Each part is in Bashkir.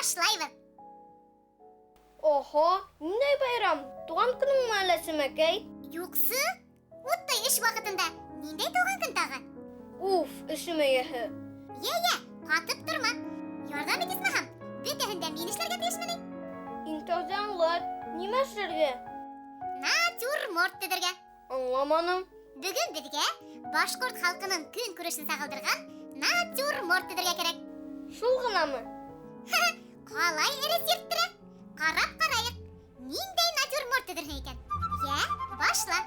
Башлайбыҙ. Охо, ниндәй байрам? Туған көнөңмө әллә, Сәмәкәй? Юҡсы, уттай эш ваҡытында ниндәй тыуған көн тағы? Уф, эшем эйәһе. Йә-йә, ҡатып торма. Ярҙам ит исмаһам. Бөтәһен дә мин эшләргә тейешме ни? Иң тәүҙә аңлат, нимә эшләргә? Натюрморт төҙөргә. Аңламаным. Бөгөн беҙгә башҡорт халҡының көнкүрешен сағылдырған натюрморт төҙөргә кәрәк. Шул ғынамы? Ҡалай эре сирттерә? Ҡарап ҡарайыҡ. Ниндәй натюрморт төҙөрһөң икән? Йә, башла.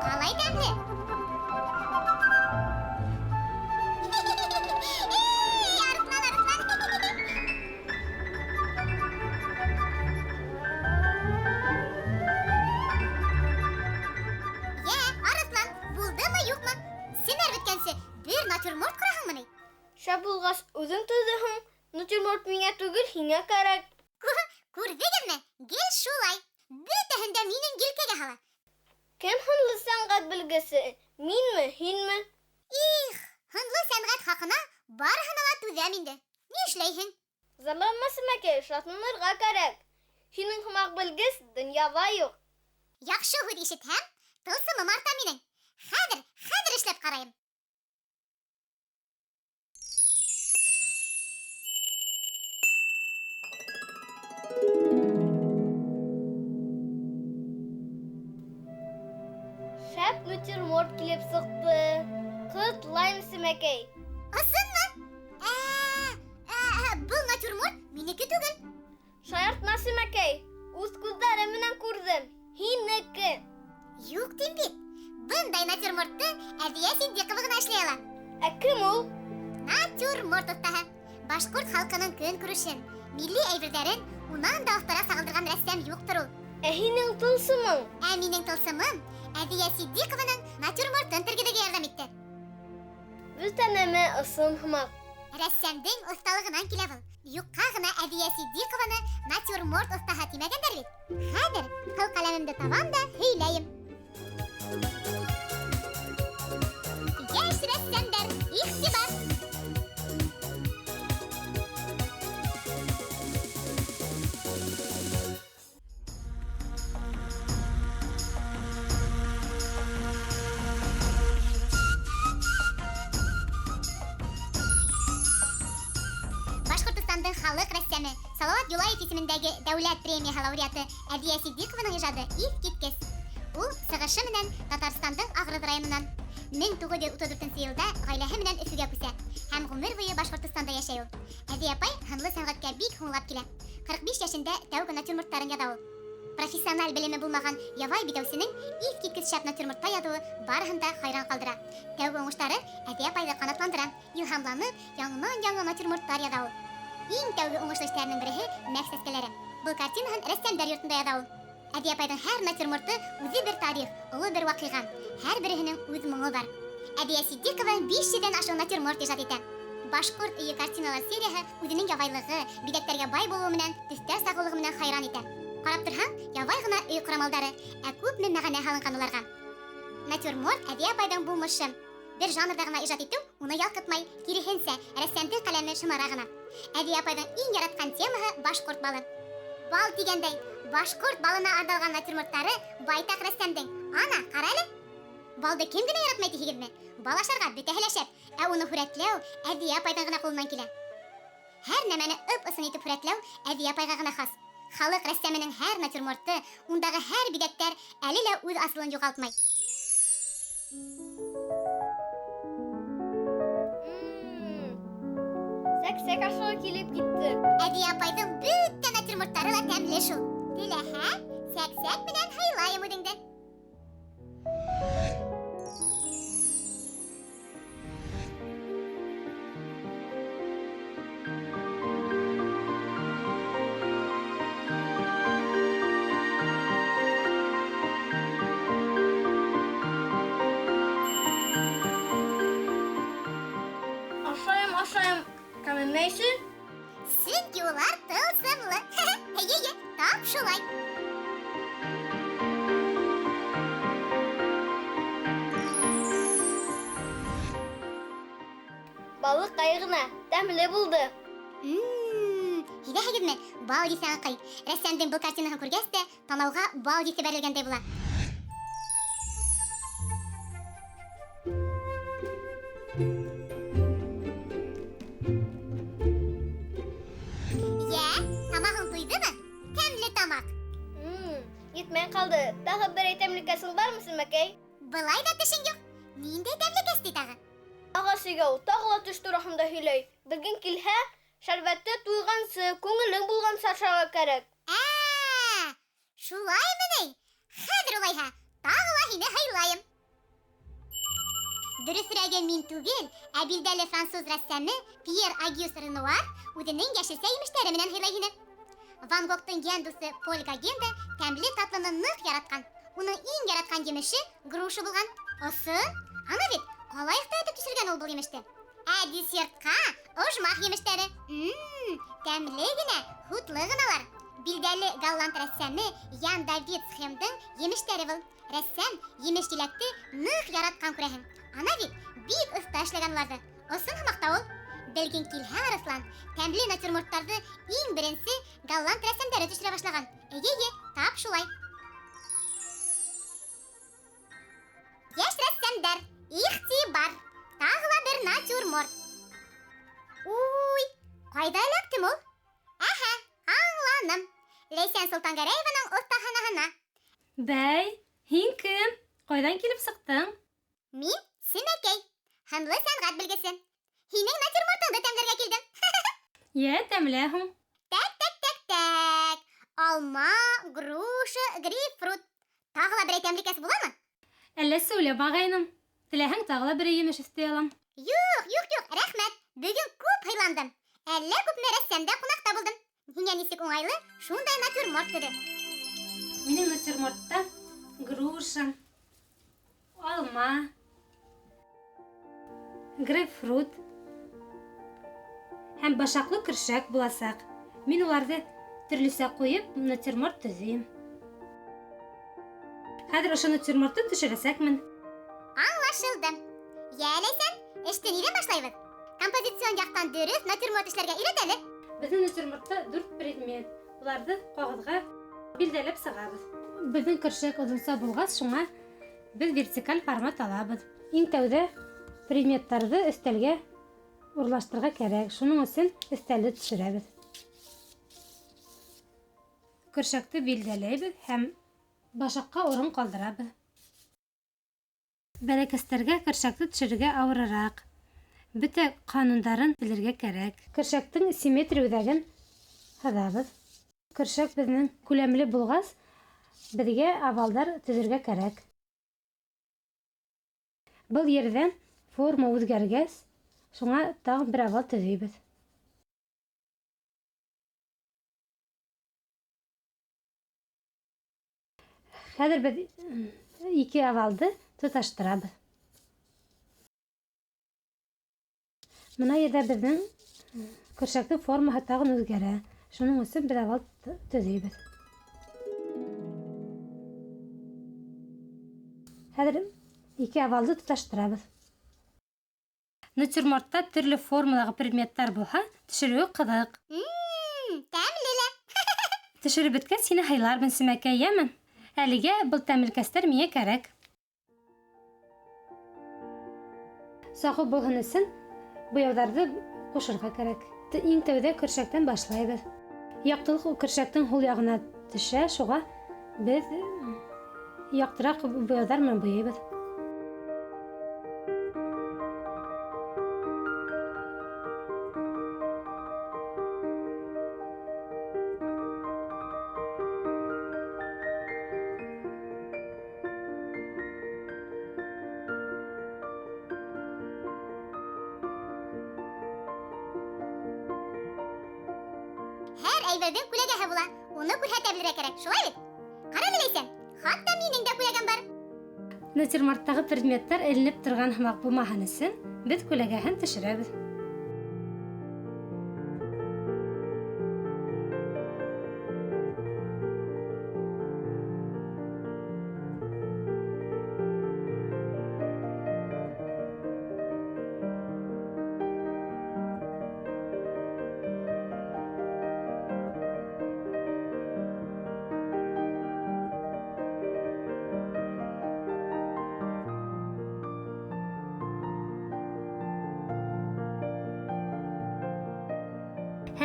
Ҡалай тәмле. Эй, арыҫлан, арыҫлан. Йә, арыҫлан, булдымы, юҡмы? Сенәр бөткәнсе бер натюрморт ҡораһыңмы ни? Шәп булғас, үҙең төҙөһөң. Натюрморт миңә түгел, һиңә кәрәк. Күрҙегеҙме? Гел шулай. Бөтәһен дә минең елкәгә һала. Кем һынлы сәнғәт белгесе? Минме, һинме? Их, һынлы сәнғәт хаҡына барыһына ла түҙәм инде. Ни эшләйһең? Зарланма, Сәмәкәй, шатланырға кәрәк. Һинең һымаҡ белгес донъяла юҡ. Яҡшы һүҙ ишетһәм, тылсымым арта минең. Хәҙер, хәҙер эшләп ҡарайым. Шәп натюрморт килеп сыҡты. Ҡотлайым, Сәмәкәй. Ысынмы? Был натюрморт минеке түгел. Шаяртма, Сәмәкәй. Үҙ күҙҙәрем менән күрҙем. Һинеке. Юҡ тим бит. Бындай натюрмортты Әҙиә Ситдиҡова ғына эшләй ала. Ә кем ул? Натюрморт оҫтаһы. Башҡорт халҡының көнкүрешен, милли әйберҙәрен унан да оҫтараҡ сағылдырған рәссам юҡтыр ул. Ә һинең тылсымың? Ә минең тылсымым Әҙиә Ситдиҡованың натюрмортын тергеҙергә ярҙам итте. Бөтә нәмә ысын һымаҡ. Рәссамдың оҫталығынан килә был. Юҡҡа ғына Әҙиә Ситдиҡованы натюрморт оҫтаһы тимәгәндәр бит. Хәҙер ҡыл ҡәләмемде табам да һөйләйем. Йәш рәссамдар, иғтибар! Башҡортостандың халыҡ рәссамы Салауат Юлаев исемендәге дәүләт премияһы лауреаты Әҙиә Ситдиҡованың ижады иҫ киткес. Ул сығышы менән Татарстандың Ағрыҙ районынан. Мең туғыҙ йөҙ утыҙ дүртенсе йылда ғаиләһе менән Өфөгә күсә һәм ғүмер буйы Башҡортостанда йәшәй ул. Әҙиә апай һынлы сәнғәткә бик һуңлап килә. 45 йәшендә тәүге натюрморттарын яҙа ул. Профессиональ белеме булмаған ябай биҙәүсенең иҫ киткес шәп натюрмортта яҙыуы барыһын да хайран ҡалдыра. Тәүге уңыштары Әҙиә апайҙы ҡанатландыра. Илһамланып, яңынан-яңы натюрморттар яҙа ул. Иң тәүге уңышлы эштәренең береһе мәк сәскәләре. Был картинаһын рәссамдар йортонда яҙа ул. Әҙиә апайҙың һәр натюрморты үҙе бер тарих, оло бер ваҡиға. Һәр береһенең үҙ моңо бар. Әҙиә Ситдиҡова биш йөҙҙән ашыу натюрморт ижад итә. Башҡорт өйө картиналар серияһы үҙенең ябайлығы, биҙәктәргә бай булыуы менән, төҫтәр сағыулығы менән хайран итә. Ҡарап торһаң, ябай ғына өй ҡорамалдары, ә күпме мәғәнә һалынған уларға. Натюрморт Әҙиә апайҙың булмышы. Бер жанрҙа ғына ижад итеү уны ялҡытмай, киреһенсә, рәссамдың ҡәләме шымара ғына. Әҙиә апайҙың иң яратҡан темаһы башҡорт балы. Бал тигәндәй, башҡорт балына арналған натюрморттары байтаҡ рәссамдың. Ана, ҡара әле. Балды кем генә яратмай тиһегеҙме? Бал ашарға бөтәһе лә шәп, ә уны һүрәтләү Әҙиә апайҙың ғына ҡулынан килә. Һәр нәмәне ып-ысын итеп һүрәтләү Әҙиә апайға ғына хас. Халыҡ рәссамының һәр натюрморты, ундағы һәр биҙәктәр әле лә үҙ асылын юғалтмай. Сәк-сәк ашығы килеп китте. Әҙиә апайҙың бөтә натюрморттары ла тәмле шул. Теләһә, сәк-сәк менән һыйлайым үҙеңде. Кәмемәй өсөн? Сөнки улар тылсымлы. Эйе, тап шулай. Балыҡ ҡайығына тәмле булды. Һиҙәһегеҙме? Бал еҫе аңҡый. Рәссамдың был картинаһын күргәс тә, танауға бал еҫе бәрелгәндәй була. Йә, тамағың туйҙымы? Тәмле тамаҡ. Етмәй ҡалды. Тағы берәй тәмлекәсең бармы, Сәлмәкәй? Былай ҙа тешең юҡ. Ниндәй тәмлекәс ти тағы? Ағас егәү тағы ла төш тураһында һөйләй. Белгең килһә, шәрбәтте туйғансы, күңелең булғансы ашарға кәрәк. Ә, шулаймы ни? Хәҙер улайһа, тағы ла һине һыйлайым. Дөрөҫөрәге мин түгел, ә билдәле француз рәссамы Пьер Агюст Ренуар үҙенең йәшелсә емештәре менән һыйлай һине. Ван Гогтың йән дуҫы Поль Гоген дә тәмле татлыны ныҡ яратҡан. Уның иң яратҡан емеше груша булған. Осын, ана бит, ҡалай оҫта итеп төшөргән ул был емеште. Ә десертҡа ожмах емештәре. Тәмле генә, һутлы ғыналар. Билдәле голланд рәссамы Ян Давид Схемдың емештәре был. Рәссам емеш еләкте ныҡ яратҡан күрәһең. Ана бит бик оҫта эшләгән уларҙы. Осон һымаҡ та ул. Белгең килһә, Арыҫлан, тәмле натюрморттарҙы иң беренсе голланд рәссамдары төшөрә башлаған. Эйе, тап шулай. Йәш рәссамдар, иғтибар, тағы ла бер натюрморт. Уй, ҡайҙа эләктем ул? Әһә, аңланым. Ләйсән Солтангәрәеваның оҫтаханаһына. Бәй, һин кем? Ҡайҙан килеп сыҡтың? Мин Сәмәкәй, һынлы сәнғәт белгесе. Һинең натюрмортыңды тәмләргә килдем. Йә, тәмлә һуң. Тәк, тәк, тәк, тәк. Алма, груша, грейпфрут. Тағы ла берәй тәмлекәс буламы? Әллә сүләп ағайным. Теләһәң, тағы ла берәй емеш өҫтәй алам. Юҡ, юҡ, юҡ, рәхмәт. Бөгөн күп һыйландым. Әллә күпме рәссамда ҡунаҡта булдым. Һиңә нисек уңайлы, шундай натюрморт төҙө. Минең натюрмортта груша, алма, грейпфрут һәм башаҡлы көршәк буласаҡ. Мин уларҙы төрлөсә ҡуйып, натюрморт төҙөйөм. Хәҙер ошо натюрмортты төшөрәсәкмен. Аңлашылды. Йә, Ләйсән, эште ниҙән башлайбыҙ? Композицион яҡтан дөрөҫ натюрморт эшләргә өйрәт әле. Беҙҙең натюрмортта 4 предмет. Уларҙы ҡағыҙға билдәләп сығабыҙ. Беҙҙең көршәк оҙонса булғас, шуңа беҙ вертикаль формат алабыҙ. Иң тәүҙә предметтарҙы өҫтәлгә урлаштырырға кәрәк. Шуның өсөн өҫтәлде төшөрәбеҙ. Көршәкте билдәләйбеҙ һәм башаҡҡа урын ҡалдырабыҙ. Бәләкәстәргә көршәкте төшөрөргә ауырыраҡ. Бөтә ҡанундарын белергә кәрәк. Көршәктең симметрия үҙәген һыҙабыҙ. Көршәк беҙҙең күләмле булғас, беҙгә овалдар төҙөргә кәрәк. Был ерҙән форма үҙгәргәс, шуңа тағы бер овал төҙөйбөҙ. Хәҙер беҙ ике овалды тоташтырабыҙ. Мына ерҙә беҙҙең көршәктең формаһы тағын үҙгәрә. Шуның өсөн беҙ овал төҙөйбөҙ. Хәҙер ике овалды тоташтырабыҙ. Натюрмортта төрлө формалағы предметтар булһа, төшөрөүе ҡыҙыҡ. Тәмле лә. Төшөрөп бөткәс, һине һыйлармын, Сәмәкәй, йәме? Әлегә был тәмлекәстәр миңә кәрәк. Сағыу булһын өсөн буяуҙарҙы ҡушырға кәрәк. Иң тәүҙә көршәктән башлайбыҙ. Яҡтылыҡ көршәктең һул яғына төшә, шуға беҙ яҡтыраҡ буяуҙар менән буяйбыҙ. Һәр әйберҙең күләгәһе була. Уны күрһәтә белергә кәрәк, шулай бит? Ҡара әле, Ләйсән, хатта минең дә күләгәм бар. Натюрморттағы предметтар эленеп торған һымаҡ булмаһын өсөн беҙ күләгәһен төшөрәбеҙ.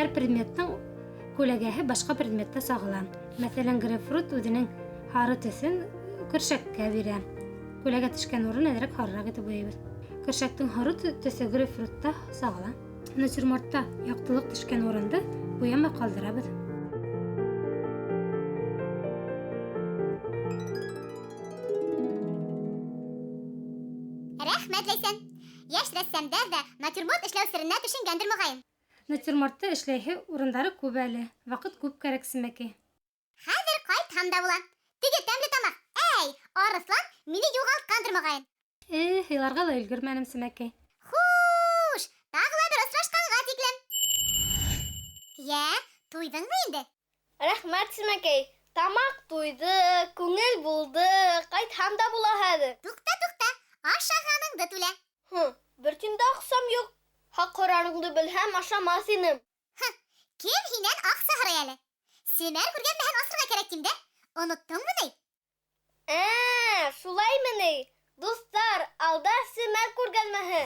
Һәр предметтың күләгәһе башҡа предметта сағыла. Мәҫәлән, грейпфрут үҙенең һары төҫөн көршәккә бирә. Күләгә төшкән урын әҙерәк һарыраҡ итеп буйыбыҙ. Көршәктең һоро төҫө грейпфрутта сағыла. Натюрмортта яҡтылыҡ төшкән урынды буямай ҡалдырабыҙ. Рәхмәт, Ләйсән. Йәш рәссамдар ҙа натюрморт эшләү серенә төшөнгәндер, моғайын. Натюрмортта эшләйһе урындары күп әле. Ваҡыт күп кәрәк, Сәмәкәй. Хәҙер ҡайтһам да була. Теге тәмле тамаҡ, әй, арыҫлан мине юғалтҡандыр, моғайын. Эх, иларға ла өлгөрмәнем, Сәмәкәй. Хуш, тағы ла бер осрашҡанға тиклем. Йә, туйҙыңмы инде? Рәхмәт, Сәмәкәй. Тамаҡ туйҙы, күңел булды, ҡайтһам да була хәҙер. Туҡта, туҡта, ашағаныңды түлә. Хы, бер тин дә аҡсам юҡ. Хаҡ һорарыңды белһәм, ашамаҫ инем. Хы, кем һинән аҡса һорай әле? Семәр күргәнмәһен асырға кәрәк тим дә. Оноттоңмо ни? Шулаймы ни? Дуҫтар, алда семәр күргәҙмәһе.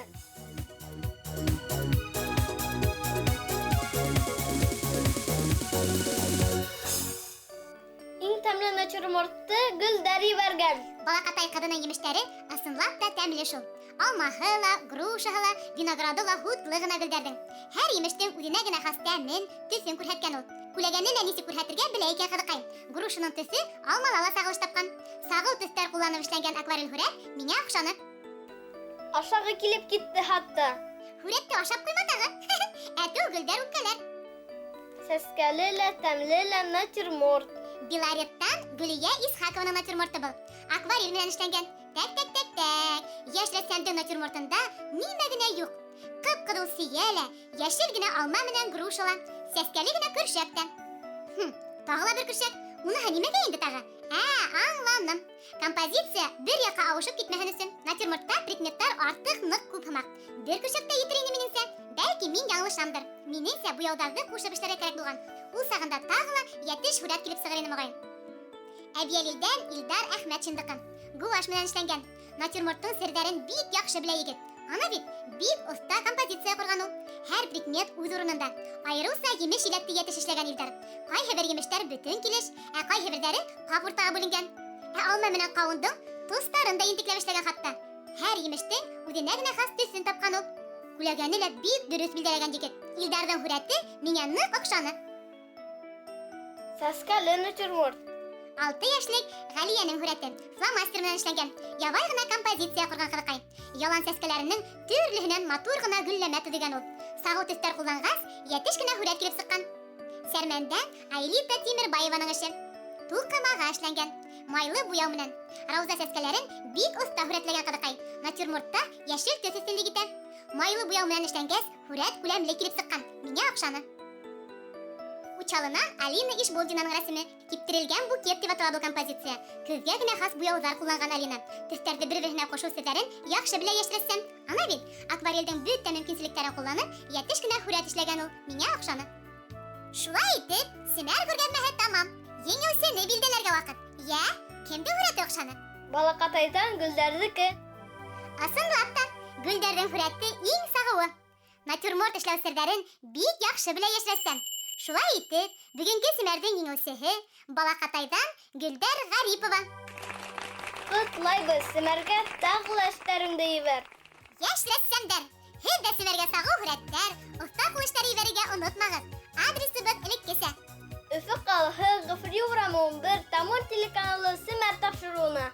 Иң тәмле натюрмортты Гөлдәр ебәргән. Балаҡатай ҡыҙының емештәре ысынлап та тәмле шул. Алмаһы ла, грушаһы ла, винограды ла һутлы ғына Гөлдәрҙең. Һәр емештең үҙенә генә хас тәмен, төҫөн күрһәткән ул. Күләгәне лә нисек күрһәтергә белә икән ҡыҙыҡай. Грушаның төҫө алмала ла сағылыш тапҡан. Сағыу төҫтәр ҡулланып эшләнгән акварель һүрәт миңә оҡшаны. Ашағы килеп китте хатта. Һүрәтте ашап ҡуйма тағы. Әтеү Гөлдәр үпкәләр. Сәскәле лә, тәмле лә натюрморт. Белареттан Гөлиә Исхакованың натюрморты был. Акварель менән эшләнгән. Тәк, тәк, тәк, тәк. Йәш рәссамдың натюрмортында нимә генә юҡ. Ҡып-ҡыҙыл сейә лә, йәшел генә алма менән груша ла, сәскәле генә көршәк тә. Тағы ла бер көршәк. Уныһы нимәгә инде тағы? Аңланым. Композиция бер яҡҡа ауышып китмәһен өсөн натюрмортта предметтар артыҡ ныҡ күп һымаҡ. Бер көршәк тә етер ине минеңсә. Бәлки мин яңылышамдыр. Минеңсә буяуҙарҙы ҡушып эшләргә кәрәк булған. Ул сағында тағы ла йәтеш һүрәт килеп сығыр ине, моғайын. Әбйәлилдән Илдар Әхмәтшиндыҡы. Гуашь менән эшләнгән. Натюрморттың серҙәрен бик яҡшы белә егет. Ана бит бик оҫта композиция ҡорған ул. Һәр предмет үҙ урынында. Айырыуса емеш-еләкте йәтеш эшләгән Илдар. Ҡайһы бер емештәр бөтөн килеш, ә ҡайһы берҙәре ҡап уртаға бүленгән. Ә алма менән ҡауындың тоҫтарын да ентекләп эшләгән хатта. Һәр емештең үҙенә генә хас төҫөн тапҡан ул. Күләгәне лә бик дөрөҫ билдәләгән егет. Илдарҙың һүрәте миңә ныҡ оҡшаны. Сәскәле натюрморт. 6 йәшлек Ғәлиәнең һүрәте фломастер менән эшләнгән. Ябай ғына композиция ҡорған ҡыҙыҡай. Ялан сәскәләренең төрлөһөнән матур ғына гөлләмә төҙөгән ул. Сағыу төҫтәр ҡулланғас, йәтеш кенә һүрәт килеп сыҡҡан. Сәрмәндән Айлита Тимербаеваның эше. Туҡымаға эшләнгән. Майлы буяу менән. Рауза сәскәләрен бик оҫта һүрәтләгән ҡыҙыҡай. Натюрмортта йәшел төҫ өҫтөнлөк итә. Майлы буяу менән эшләнгәс, һүрәт күләмле килеп сыҡҡан. Миңә оҡшаны. Учалынан Алина Ишбулдинаның рәсеме. Киптерелгән букет тип атала был композиция. Көҙгә генә хас буяуҙар ҡулланған Алина. Төҫтәрҙе бер-береһенә ҡушыу серҙәрен яҡшы белә йәш рәссам. Ана бит, акварелдең бөтә мөмкинселектәрен ҡулланып, йәтеш кенә һүрәт эшләгән ул. Миңә оҡшаны. Шулай итеп, семәр күргәҙмәһе тамам. Еңеүсене билдәләргә ваҡыт. Йә, кемдең һүрәте оҡшаны? Балаҡатайҙан Гөлдәрҙеке. Ысынлап та, Гөлдәрҙең һүрәте иң сағыуы. Натюрморт эшләү серҙәрен бик яҡшы белә йәш рәссам. Шулай итеп, бөгөнгө семәрҙең еңеүсеһе Балаҡатайҙан Гөлдәр Ғарипова. Ҡотлайбыҙ, семәргә тағы ла эштәреңде ебәр. Йәш рәссамдар, һеҙ ҙә семәргә сағыу һүрәттәр, оҫта ҡул эштәре ебәрергә онотмағыҙ. Адресыбыҙ элеккесә. Өфө ҡалаһы, Ғафури урамы 11, Тамыр телеканалы Семәр тапшырыуына.